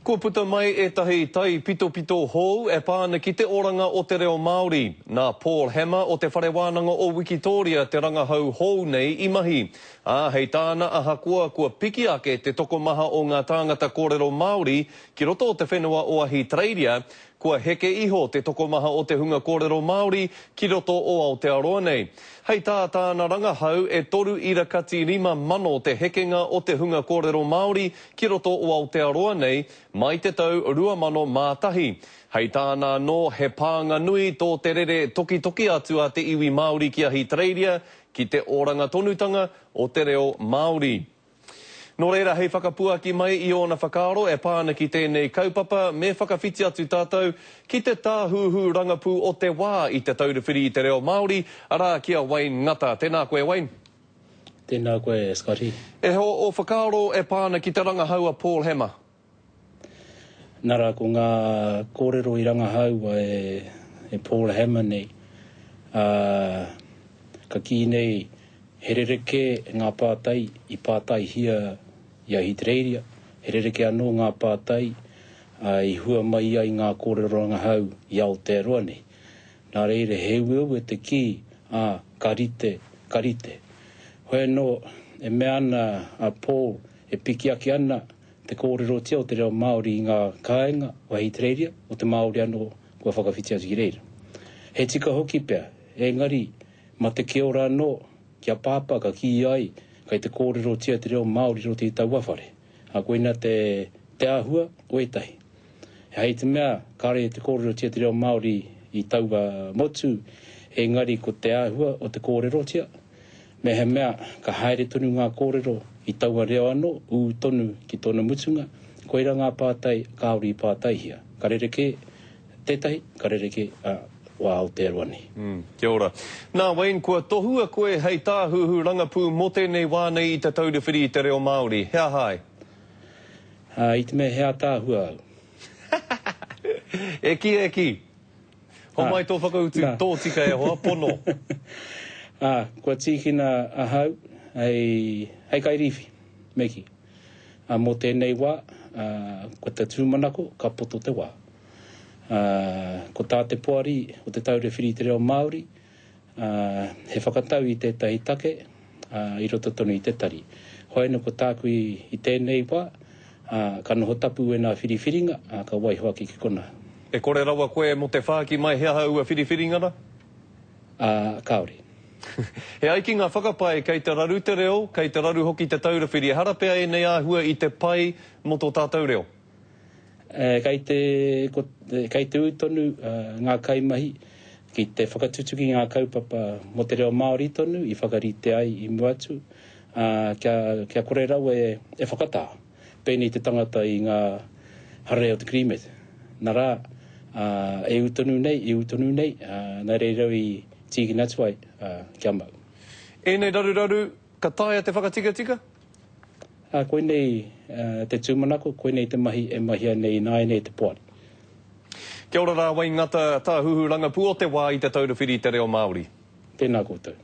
Kua puta mai ētahi taipitopito hou e pā ana ki te oranga o te reo Māori. Nā Paul Hammer o Te Whare Wānanga o Wikitōria te rangahau hou nei i mahi. Ā, hei tāna ahakoa kua piki ake te tokomaha o ngā tāngata kōrero Māori ki roto o te whenua o Ahitereiria, Kua heke iho te tokomaha o te hunga kōrero Māori ki roto o Aotearoa nei. Hei tā tāna rangahau, e toru ira kati 5,000 te hekenga o te hunga kōrero Māori ki roto o Aotearoa nei mai te tau 2001. Hei tāna anō, he pānga nui tō te rere tokitoki atu a te iwi Māori ki Ahitereiria ki te oranga tonutanga o te reo Māori. Nō reira, hei whakapuaki mai i ōna whakaaro e pā ana ki tēnei kaupapa, me whakawhiti atu tātou ki te tāhuhu rangapū o te wā i Te Taura Whiri i te Reo Māori, arā, ki a Wayne Ngata. Tēnā koe, Wayne. Tēnā koe, Scotty. E hoa, ō whakaaro e pā ana ki te rangahau a Paul Hammer? Nā rā, ko ngā kōrero i rangahaua e Paul Hammer nei, ā, ka kī nei he rerekē ngā pātai i pātaihia i Ahitereiria, he rerekē anō ngā pātai i hua mai ai ngā kōrero rangahau i Aotearoa nei. Nā reira, he ueue te kī, ā, ka rite, ka rite. Hoi anō, e mea ana a Paul e piki ake ana te kōrerotia o te reo Māori i ngā kāinga o Ahitereiria, o te Māori anō kua whakawhiti atu ki reira. He tika hoki pea, engari, ma te kia ora anō, ki a Pāpā ka kīia ai kei te kōrerotia te reo Māori i roto i taua whare. Ā, koina te, te āhua o ētahi. Hei te mea, kāore te kōrerotia te reo Māori i taua motu, engari ko te āhua o te kōrerotia, Mehemea ka haere tonu ngā kōrero i taua reo anō, ū tonu ki tōna mutunga, koirā ngā pātai kāore i pātaihia. Ka rerekē tētahi, ka rerekē a wā Aotearoa nei. Mm, kia ora. Nā, Wayne, kua tohua koe hei tāhuhu rangapū mō tēnei wā nei i Te Taura Whiri i te Reo Māori. He aha ai? Ā, i te mea he ātaahua au. E kī, e kī. Homai tō whakautu tōtika e hoa, pono. Ā, kua tīkina ahau hei, hei kairīwhi, me kī. Ā, mō tēnei wā, ā, ko te tūmanako ka poto te wā. Ā, ko tā te Poari o Te Taura Whiri i te Reo Māori, ā, he whakatau i tētahi take, ā, i roto tonu i te tari. Hoi anō ko tāku i, i tēnei wā, ā, ka noho tapu wēnā whiriwhiringa, ā, ka waiho ake ki konā. E kore rawa koe mō te whāki mai he aha aua whiriwhiringa rā? Ā, kāore. E ai ki ngā whakapae kei te raru te reo, kei te raru hoki te taura whiri. Ehara pea ēnei āhua i te pai mō tō tātou reo? Kei te, ko, kei te ū tonu ngā kaimahi ki te whakatutuki i ngā kaupapa mō te reo Māori tonu i whakarite ai i mua atu, ā, kia, kia kore rawa e, e whakatā, pēnei te tangata i ngā hararei o te Kirīmeti. Nā rā, ā, e ū tonu nei, e ū tonu nei, ā, nā reira au i tīkina atu ai, ā, kia mau. Ēnei raruraru, ka taea te whakatikatika? Ā, koinei te tūmanako, koinei te mahi e mahia nei ināianei e te poari. Kia ora rā, Wayne Ngata, Tāhuhu Rangapū o te wā i Te Taura Whiri i te Reo Māori. Tēnā koutou.